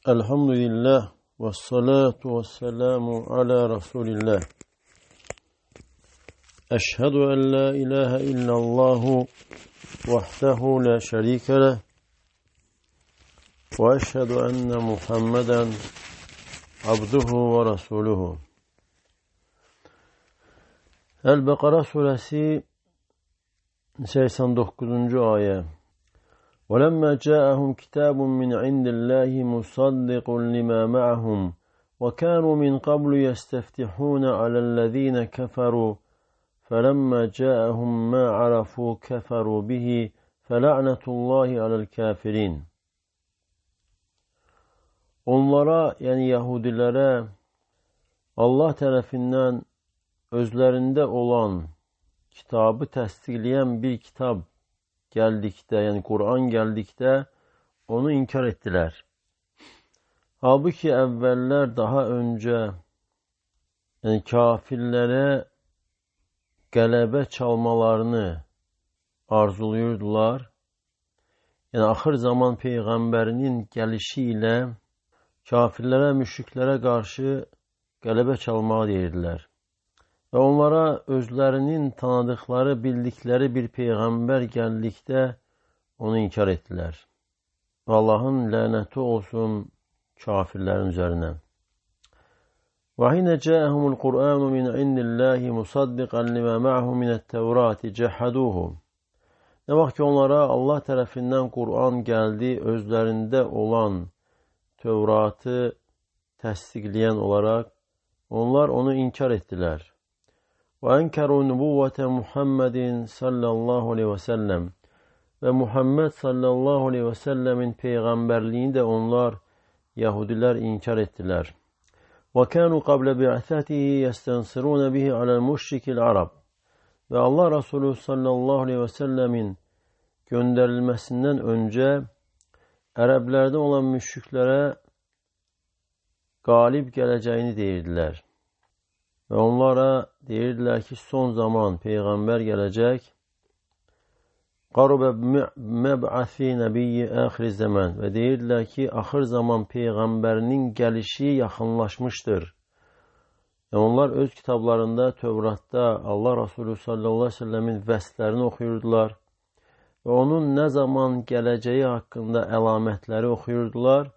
Elhamdülillah ve salatu ve selamu ala Resulillah. Eşhedü en la ilahe illallahu vahdehu la şerike leh ve eşhedü enne Muhammeden abduhu ve rasuluhu. El-Bekara suresi 89. Ayə. وَلَمَّا جَاءَهُمْ كِتَابٌ مِنْ عِنْدِ اللّٰهِ مُصَدِّقٌ لِمَا مَعَهُمْ وَكَانُوا مِنْ قَبْلُ يَسْتَفْتِحُونَ عَلَى الَّذ۪ينَ كَفَرُوا فَلَمَّا جَاءَهُمْ مَا عَرَفُوا كَفَرُوا بِهِ فَلَعْنَةُ اللّٰهِ عَلَى الْكَافِرِينَ. Onlara, yəni Yahudilərə Allah tərəfindən özlərində olan kitabı təsdiqləyən bir kitab gəldikdə, yəni Quran gəldikdə onu inkar etdilər. Halbuki əvvəllər daha öncə, yəni kafirlərə qələbə çalmalarını arzuluyurdular. Yəni axır zaman peyğəmbərinin gəlişi ilə kafirlərə, müşriklərə qarşı qələbə çalmağı deyirdilər. Və onlara özlərinin tanıdıqları, bildikləri bir peyğəmbər gəldikdə onu inkar etdilər. Və Allahın lənəti olsun kafirlərin üzərinə. وَحِينَ جَاءَهُمُ الْقُرْآنُ مِنْ عِنْدِ اللّٰهِ مُصَدِّقًا لِمَا مَعَهُ مِنَ التَّوْرَاتِ جَحَدُوهُ. Nə vaxt ki onlara Allah tərəfindən Qur'an gəldi, özlərində olan Tövratı təsdiqləyən olaraq onlar onu inkar etdilər. وَاَنْكَرُوا نُبُوَّةَ مُحَمَّدٍ sallallahu aleyhi ve sellem. Və Muhammed sallallahu aleyhi ve sellemin peyğəmbərliyini də onlar, Yahudilər inkar etdilər. وَكَانُوا قَبْلَ بِعْثَتِهِ يَسْتَنْصِرُونَ بِهِ عَلَى الْمُشْرِكِ الْعَرَبِ. Və Allah Resulü sallallahu aleyhi ve sellemin göndərilməsindən öncə Ərəblərdən olan müşriklərə qalib gələcəyini deyirdilər. Və onlara deyirdilər ki, son zaman peyğəmbər gələcək. Qarubə məb'əsi nəbiyyi əxir zaman. Və deyirdilər ki, axır zaman peyğəmbərinin gəlişi yaxınlaşmışdır. Yəni, onlar öz kitablarında, Tövratda Allah Resulü sallallahu aleyhi ve sellemin vəsflərini oxuyurdular və onun nə zaman gələcəyi haqqında əlamətləri oxuyurdular.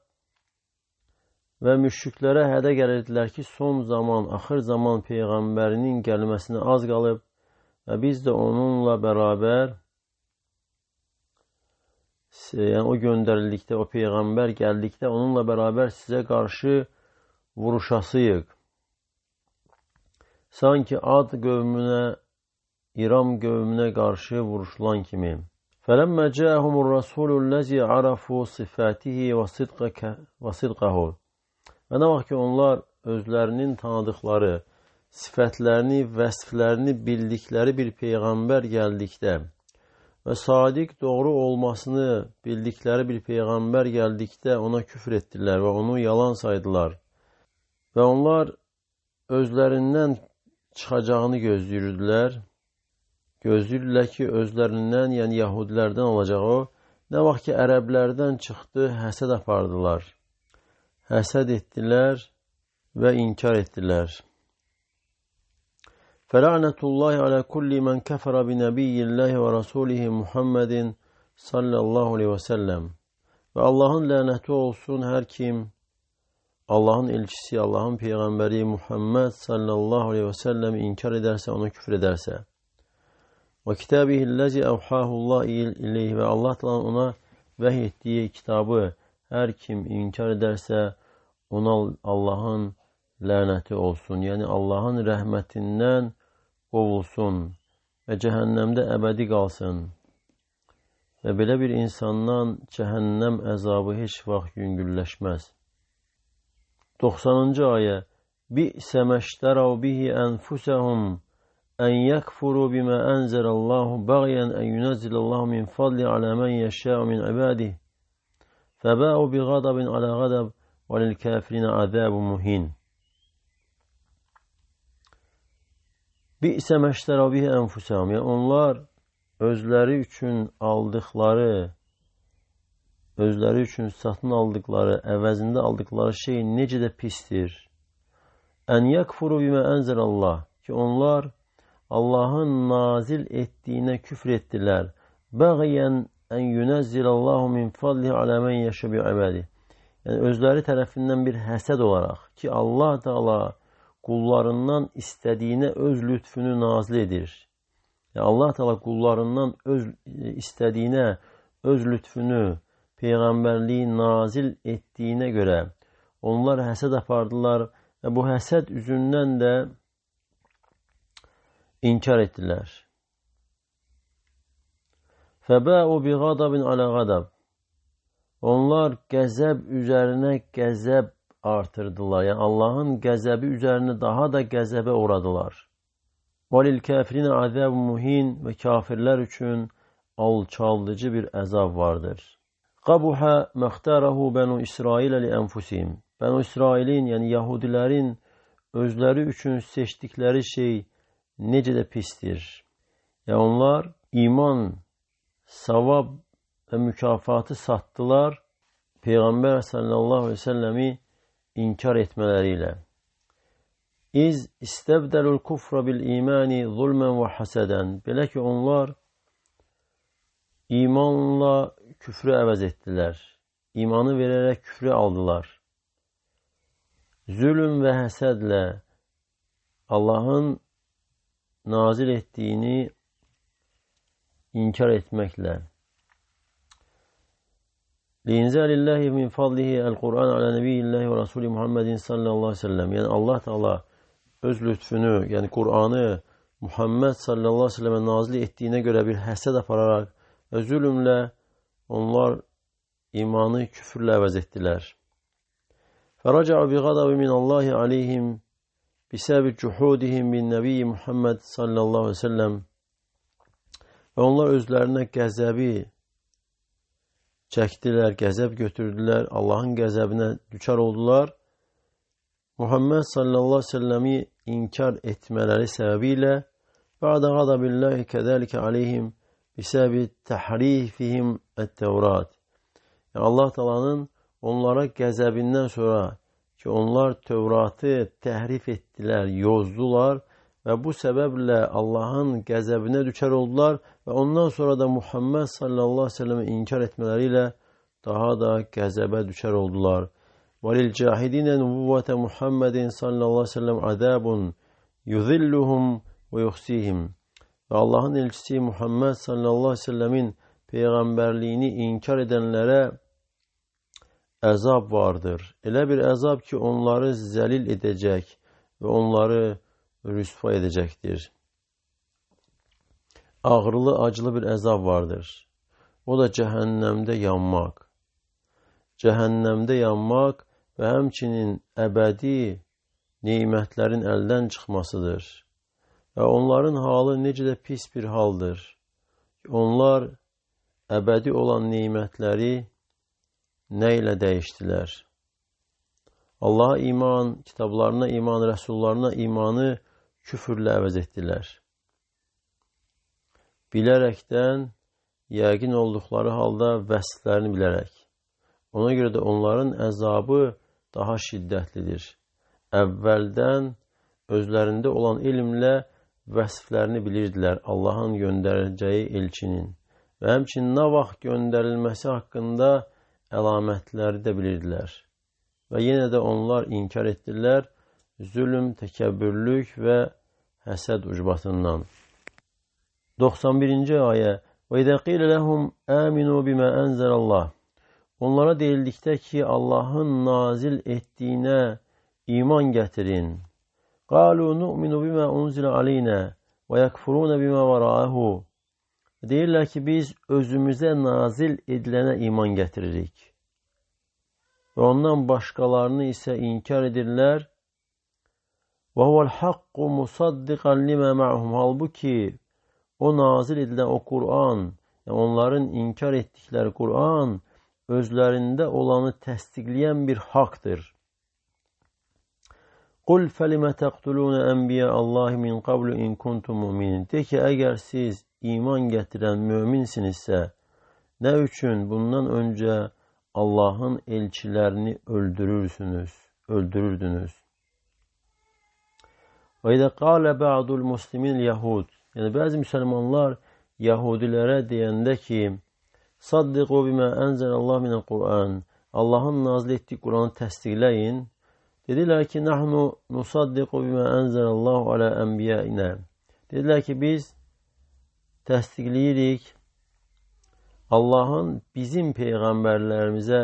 Və müşriklərə hədə gəlirdilər ki, son zaman, axır zaman peyğəmbərinin gəlməsinə az qalıb və biz də onunla bərabər, yəni o göndərildikdə, o peyğəmbər gəldikdə onunla bərabər sizə qarşı vuruşasıyıq. Sanki Ad qövmünə, İram qövmünə qarşı vuruşulan kimi. فَلَمَّا جَاءَهُمُ الرَّسُولُ الَّذِي عَرَفُوا صِفَاتِهِ وَصِدْقَهُ. Və nə vaxt ki, onlar özlərinin tanıdıqları, sifətlərini, vəsflərini bildikləri bir peyğəmbər gəldikdə və sadiq doğru olmasını bildikləri bir peyğəmbər gəldikdə ona küfr etdilər və onu yalan saydılar. Və onlar özlərindən çıxacağını gözləyirdilər. Gözləyirdilər ki, özlərindən, yəni Yahudilərdən olacaq o. Nə vaxt ki, Ərəblərdən çıxdı, həsəd apardılar. Həsəd etdilər və inkar etdilər. فَلَعْنَةُ اللّٰهِ عَلَى كُلِّ مَنْ كَفَرَ بِنَبِيِّ اللّٰهِ وَرَسُولِهِ مُحَمَّدٍ sallallahu aleyhi ve sellem. Və Allahın lənəti olsun hər kim Allahın elçisi, Allahın peyğəmbəri Muhammed sallallahu aleyhi ve sellem inkar edərsə, ona küfr edərsə. Və kitabihi ləzi əvhahullah ileyhi. Və Allah Teala ona vəhy etdiyi kitabı hər kim inkar edərsə, ona Allahın lənəti olsun. Yəni Allahın rəhmətindən qovulsun və cəhənnəmdə əbədi qalsın. Və belə bir insandan cəhənnəm əzabı heç vaxt yüngülləşməz. 90-cı ayə. Bi'sə məştərav bihi ənfusəhum ən yəkfuru bimə ənzəlallahu bəğyən ən yunəzzilallahu min fadli alə mən yəşəu min ibadihi. Fəbəu bi qadabin alə qadab və lil-kafirinə əzəbu muhin. Bi'sə məştərav bihi ənfusəhum. Yəni onlar özləri üçün aldıqları, özləri üçün satın aldıqları, əvəzində aldıqları şey necə də pisdir. Ən yəkfuru bimə ənzəlallah, ki onlar Allahın nazil etdiyinə küfr etdilər. Bəğiyən ən yunəzzilallahu min fadlihi alə mən yəşə bi ibədi. Yəni özləri tərəfindən bir həsəd olaraq ki, Allah Teala qullarından istədiyinə öz lütfünü nazil edir. Yəni Allah Teala qullarından öz istədiyinə öz lütfünü, peyğəmbərliyi nazil etdiyinə görə onlar həsəd apardılar və bu həsəd üzündən də inkar etdilər. Fəbəu bi qadabin alə qadab. Onlar qəzəb üzərinə qəzəb artırdılar. Yəni Allahın qəzəbi üzərinə daha da qəzəbə uğradılar. Velil kafirinə azabun muhin, və kafirlər üçün alçaldıcı bir əzab vardır. Qabuha məxtarahu Bənu İsrailə li ənfusihim. Bənu İsrailin, yəni Yahudilərin özləri üçün seçdikləri şey necə də pisdir. Yəni onlar iman, savab və mükafatı satdılar Peyğəmbər sallallahu aleyhi ve selləmi inkar etmələri ilə. İz istəbdəlul kufra bil imani zulmən və həsədən. Belə ki, onlar imanla küfrü əvəz etdilər. İmanı verərək küfrü aldılar. Zülm və həsədlə Allahın nazil etdiyini inkar etməklə. Linzəlillahi min fadlihi el-Qur'an alə nəbiyyillahi və Rasulü Muhammedin sallallahu aleyhi ve sellem. Yəni Allah Teala öz lütfünü, yəni Qur'anı Muhammed sallallahu aleyhi ve sellem'e nazil etdiyinə görə bir həsəd apararaq və zülmlə onlar imanı küfürlə əvəz etdilər. Fəraca'u bi qadabi minallahi aleyhim bisəbi cuhudihim bin nəbiyyi Muhammed sallallahu aleyhi ve sellem. Və onlar özlərinə qəzəbi çəkdilər, qəzəb götürdülər, Allahın qəzəbinə düçar oldular. Muhammed sallallahu aleyhi ve selləmi inkar etmələri səbəbilə bə'də qadabillahi kəzəlikə aleyhim bisəbi təhrifihim ət-Tevrat. Yəni Allah Taala'nın onlara qəzəbindən sonra ki, onlar Tövratı təhrif etdilər, yozdular və bu səbəblə Allahın qəzəbinə düçar oldular və ondan sonra da Muhammed sallallahu aleyhi ve sellem'i inkar etmələri ilə daha da qəzəbə düçar oldular. وَلِلْجَاحِدِينَ نُبُوَّةَ مُحَمَّدٍ sallallahu aleyhi ve sellem عَذَابٌ يُذِلُّهُمْ وَيُخْسِيهِمْ. Və Allahın elçisi Muhammed sallallahu aleyhi ve sellemin peyğəmbərliyini inkar edənlərə əzab vardır. Elə bir əzab ki, onları zəlil edəcək və onları rüsva edəcəkdir. Ağrılı, acılı bir əzab vardır. O da cəhənnəmdə yanmaq. Cəhənnəmdə yanmaq və həmçinin əbədi nemətlərin əldən çıxmasıdır. Və onların halı necə də pis bir haldır. Onlar əbədi olan nemətləri nə ilə dəyişdilər? Allaha iman, kitablarına iman, rəsullarına imanı küfürlə əvəz etdilər. Bilərəkdən, yəqin olduqları halda vəsflərini bilərək. Ona görə də onların əzabı daha şiddətlidir. Əvvəldən özlərində olan elmlə vəsflərini bilirdilər Allahın göndərəcəyi elçinin və həmçinin nə vaxt göndərilməsi haqqında əlamətləri də bilirdilər. Və yenə də onlar inkar etdilər zülm, təkəbbürlük və həsəd ucbatından. 91-ci ayə. Və idə qilə ləhum əminu bimə ənzəlallah. Onlara deyildikdə ki, Allahın nazil etdiyinə iman gətirin. Qalu nu'minu bimə unzilə aleynə və yəkfurunə bimə vərəəhu. Deyirlər ki, biz özümüzə nazil edilənə iman gətiririk. Və ondan başqalarını isə inkar edirlər. Və huvəl haqqu musaddiqan limə ma'hum. Halbuki o nazil edilən o Qur'an, yəni onların inkar etdikləri Qur'an özlərində olanı təsdiqləyən bir haqdır. Qul fəlimə təqtulunə ənbiyə Allahi min qablu in kuntum müminin. De ki, əgər siz iman gətirən möminsinizsə, nə üçün bundan öncə Allahın elçilərini öldürürsünüz, öldürürdünüz. Və idə qalə ba'dul muslimin yahud. Yəni, bəzi müsəlmanlar Yahudilərə deyəndə ki, Saddiqu bimə ənzəlallah minəl Qur'an. Allahın nazil etdiyi Qur'anı təsdiqləyin. Dedilər ki, Nahnu nusaddiqu bimə ənzəlallahu alə ənbiyainə. Dedilər ki, biz təsdiqləyirik Allahın bizim peyğəmbərlərimizə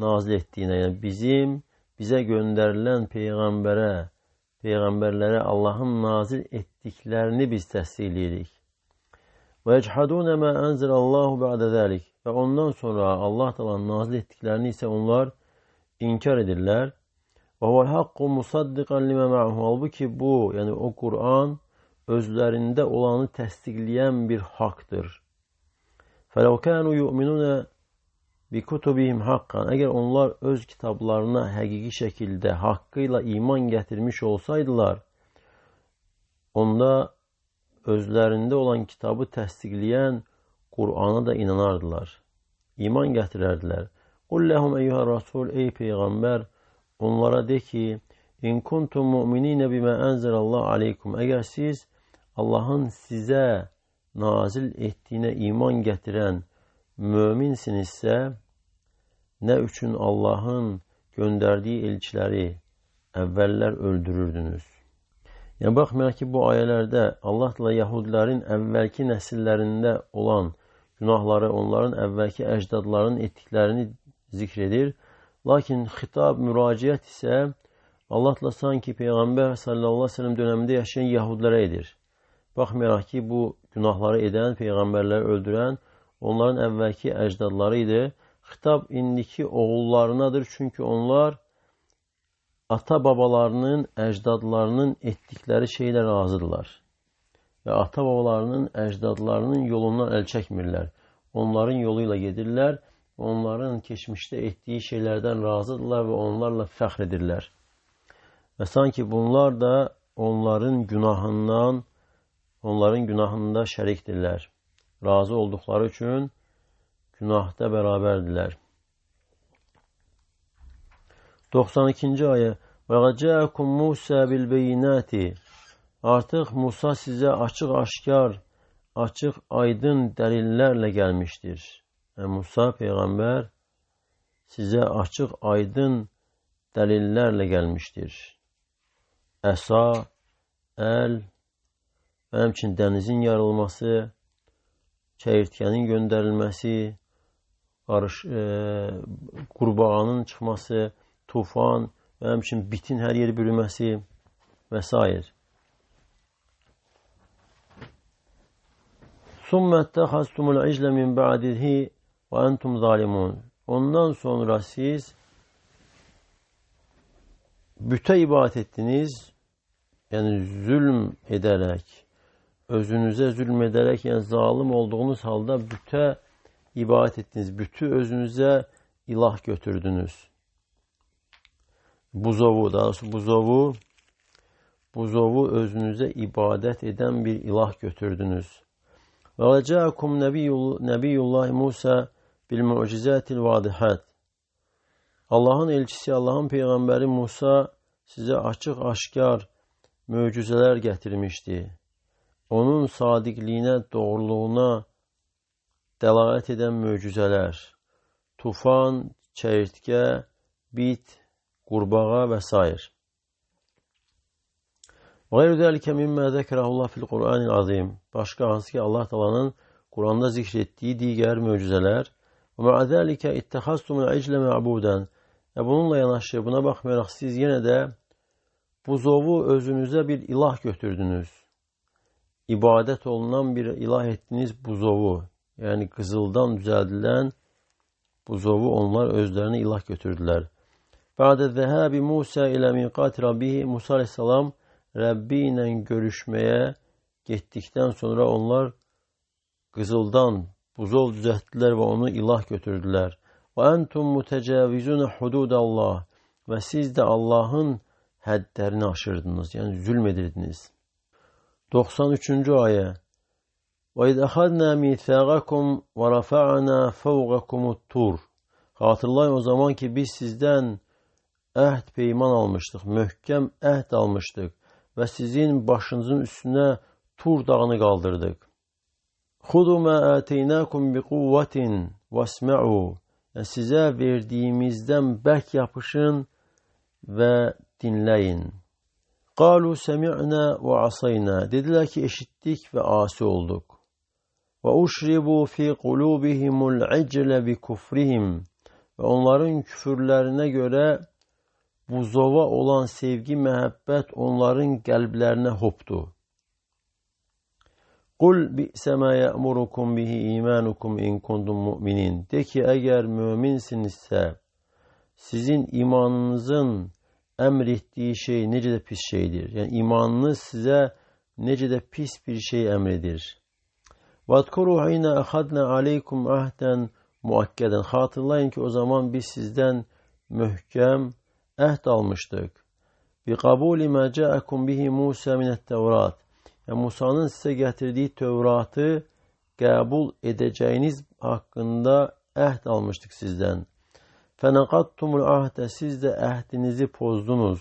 nazil etdiyinə, yəni bizim, bizə göndərilən peyğəmbərə, peyğəmbərlərə Allahın nazil etdiklərini biz təsdiqləyirik. Və yechaduna ma anzalallahu ba'da zalik. Və ondan sonra Allah Taala'nın nazil etdiklərini isə onlar inkar edirlər. Və huvel haqqu musaddiqan lima ma'ahu. Halbuki bu, yəni o Quran özlərində olanı təsdiqləyən bir haqdır. Fələv kanu yu'minuna bi kutubihim haqqan. Əgər onlar öz kitablarına həqiqi şəkildə haqqı ilə iman gətirmiş olsaydılar, onda özlərində olan kitabı təsdiqləyən Qur'ana da inanardılar. İman gətirərdilər. Qul ləhum eyyuhə rasul, ey peyğəmbər, onlara de ki, İn kuntum mu'minina bimə ənzəlallah aleykum. Əgər siz Allahın sizə nazil etdiyinə iman gətirən möminsinizsə, nə üçün Allahın göndərdiyi elçiləri əvvəllər öldürürdünüz? Yəni, baxmayaraq ki, bu ayələrdə Allah Teala Yahudilərin əvvəlki nəsillərində olan günahları, onların əvvəlki əcdadlarının etdiklərini zikr edir. Lakin xitab, müraciət isə Allah Teala sanki Peyğəmbər sallallahu əleyhi və səlləm dönəmində yaşayan Yahudilərə edir. Baxmayaraq ki, bu günahları edən, peyğəmbərləri öldürən onların əvvəlki əcdadları idi. Xitab indiki oğullarınadır, çünki onlar ata-babalarının, əcdadlarının etdikləri şeylə razıdırlar. Və ata-babalarının, əcdadlarının yolundan əl çəkmirlər. Onların yolu ilə gedirlər, onların keçmişdə etdiyi şeylərdən razıdırlar və onlarla fəxr edirlər. Və sanki bunlar da onların günahından, onların günahında şərikdirlər. Razı olduqları üçün günahda bərabərdirlər. 92-ci ayə. Və cəəkum Musa bil beyinati. Artıq Musa sizə açıq-aşkar, açıq aydın dəlillərlə gəlmişdir. Yəni, Musa peyğəmbər sizə açıq aydın dəlillərlə gəlmişdir. Əsa, əl, və həmçinin dənizin yarılması, çəyirtkənin göndərilməsi, qurbağanın çıxması, tufan və həmçinin bitin hər yeri bürüməsi və s. Sümmə ittəxəztumul iclə min ba'dihi və entum zalimun. Ondan sonra siz bütə ibadət etdiniz, yəni zülm edərək, özünüzə zülm edərək, yəni zalim olduğunuz halda bütə ibadət etdiniz, bütü özünüzə ilah götürdünüz. Buzovu, daha doğrusu buzovu özünüzə ibadət edən bir ilah götürdünüz. Və cəəkum Nəbiyyullah Musa bil mucizatil vadihat. Allahın elçisi, Allahın peyğəmbəri Musa sizə açıq-aşkar möcüzələr gətirmişdi. Onun sadiqliyinə, doğruluğuna dəlalət edən möcüzələr, tufan, çəyirtkə, bit, qurbağa və s. Və qeyru zəlikə mimmə zəkərəhullah fil Qur'anil azim. Başqa hansı ki, Allah Taala'nın Quranda zikr etdiyi digər möcüzələr. Və mə'a zəlikə ittəxəztumul iclə mə'budən. Və bununla yanaşı, buna baxmayaraq siz yenə də buzovu özünüzə bir ilah götürdünüz. İbadət olunan bir ilah etdiniz buzovu. Yəni qızıldan düzəldilən buzovu onlar özlərinə ilah götürdülər. Bə'də zəhəbi Musa ilə miqat Rabbihi, Musa aleyhissalam Rəbbi ilə görüşməyə getdikdən sonra onlar qızıldan buzov düzəltdilər və onu ilah götürdülər. Və entum mutecavizun hududallah. Və siz də Allahın hədlərini aşırdınız, yəni zülm edirdiniz. 93-cü ayə. Və iz əxadnə mithaqakum və rafa'na fawqakumut tur. Xatırlayın o zaman ki, biz sizdən əhd peyman almışdıq, möhkəm əhd almışdıq və sizin başınızın üstünə Tur dağını qaldırdıq. Xudu mə ətəynəkum bi quvvətin vəsmə'u. Yəni, sizə verdiyimizdən bərk yapışın və dinləyin. Qalu səmi'nə və asayna. Dedilər ki, eşitdik və asi olduq. Və uşribu fi qulubihimul iclə bi kufrihim. Və onların küfürlərinə görə buzova olan sevgi, məhəbbət onların qəlblərinə hopdu. Qul bi'sə mə yə'murukum bihi imanukum in kuntum mu'minin. De ki, əgər möminsinizsə, sizin imanınızın əmr etdiyi şey necə də pis şeydir. Yəni, imanınız sizə necə də pis bir şey əmr edir. Vədkuru hinə əxadnə aleykum əhdən muəkkədən. Xatırlayın ki, o zaman biz sizdən möhkəm əhd almışdıq. Bi qabuli mə cəəkum bihi Musa minət-Təvrat. Yəni, Musanın sizə gətirdiyi Tövratı qəbul edəcəyiniz haqqında əhd almışdıq sizdən. Fənəqattumul əhdə, siz də əhdinizi pozdunuz.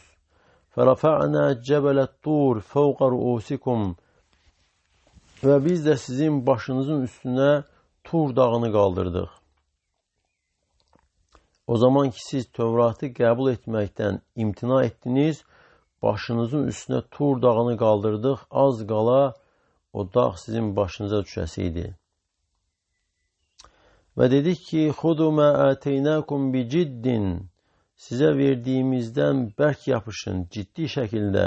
Fərəfə'nə cəbələt-tur fəvqə ruusikum. Və biz də sizin başınızın üstünə Tur dağını qaldırdıq. O zaman ki, siz Tövratı qəbul etməkdən imtina etdiniz, başınızın üstünə Tur dağını qaldırdıq, az qala o dağ sizin başınıza düşəsi idi. Və dedik ki, Xudu mə ətəynəkum bi ciddin, sizə verdiyimizdən bərk yapışın, ciddi şəkildə,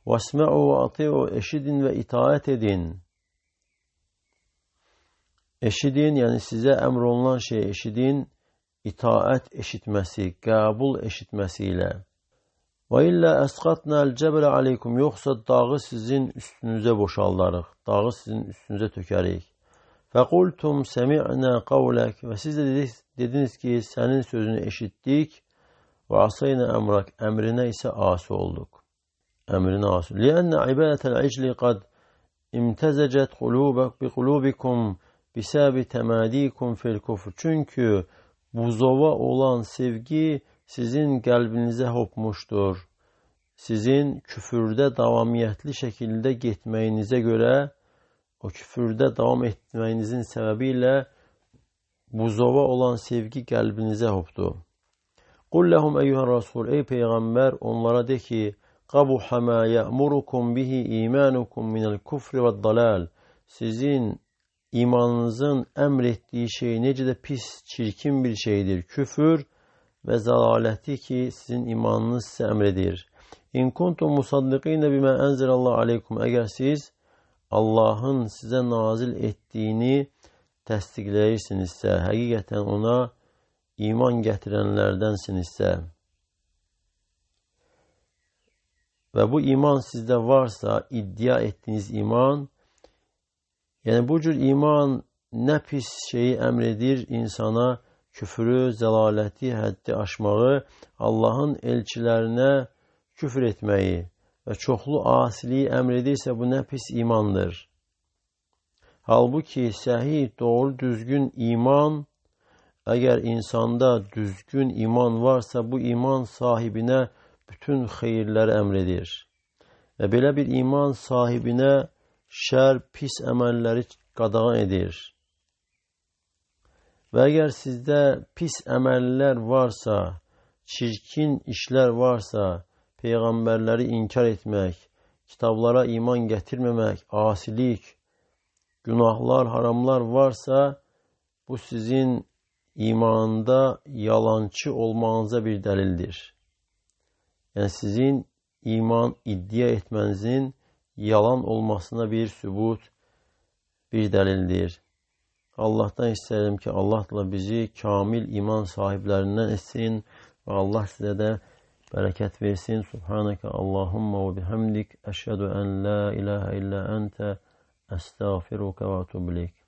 vəsmə'u və ati'u, eşidin və itaət edin. Eşidin, yəni sizə əmr olunan şeyi eşidin, itaət eşitməsi, qəbul eşitməsi ilə. Və illə əsqatnəl cəbələ aleykum, yoxsa dağı sizin üstünüzə boşaldarıq, dağı sizin üstünüzə tökərik. Fəqultum səmi'nə qavlək, və siz də dediniz ki, sənin sözünü eşitdik və asayna əmrak, əmrinə isə asi olduq. Əmrinə asi. Liənnə ibadətəl icli qad imtəzəcət bi qulubikum bisəbi təmədikum fil kufr. Çünki buzova olan sevgi sizin qəlbinizə hopmuşdur. Sizin küfürdə davamiyyətli şəkildə getməyinizə görə, o küfürdə davam etməyinizin səbəbi ilə buzova olan sevgi qəlbinizə hopdu. Qul ləhum əyyuhər rasul, ey Peyğəmbər, onlara de ki, qabuhə mə yə'murukum bihi imanukum minəl kufri və dalal. Sizin imanınızın əmr etdiyi şey necə də pis, çirkin bir şeydir. Küfür və zəlaləti ki, sizin imanınız sizə əmr edir. İn kuntum musaddiqinə bimə ənzəlallahu aleykum. Əgər siz Allahın sizə nazil etdiyini təsdiqləyirsinizsə, həqiqətən ona iman gətirənlərdənsinizsə və bu iman sizdə varsa, iddia etdiyiniz iman, yəni bu cür iman nə pis şeyi əmr edir insana, küfrü, zəlaləti, həddi aşmağı, Allahın elçilərinə küfr etməyi və çoxlu asiliyi əmr edirsə, bu nə pis imandır. Halbuki səhih, doğru, düzgün iman, əgər insanda düzgün iman varsa, bu iman sahibinə bütün xeyirləri əmr edir. Və belə bir iman sahibinə şər, pis əməlləri qadağan edir. Və əgər sizdə pis əməllər varsa, çirkin işlər varsa, peyğəmbərləri inkar etmək, kitablara iman gətirməmək, asilik, günahlar, haramlar varsa, bu sizin imanda yalançı olmağınıza bir dəlildir. Yəni sizin iman iddia etmənizin yalan olmasına bir sübut, bir dəlildir. Allahdan istəyirəm ki, Allah da bizi kamil iman sahiblərindən etsin və Allah sizə də bərəkət versin. Subhanəkə Allahumma və bihamdik. Əşhədu ən la ilahə illə əntə əstəğfiruka və etûbü ileyk.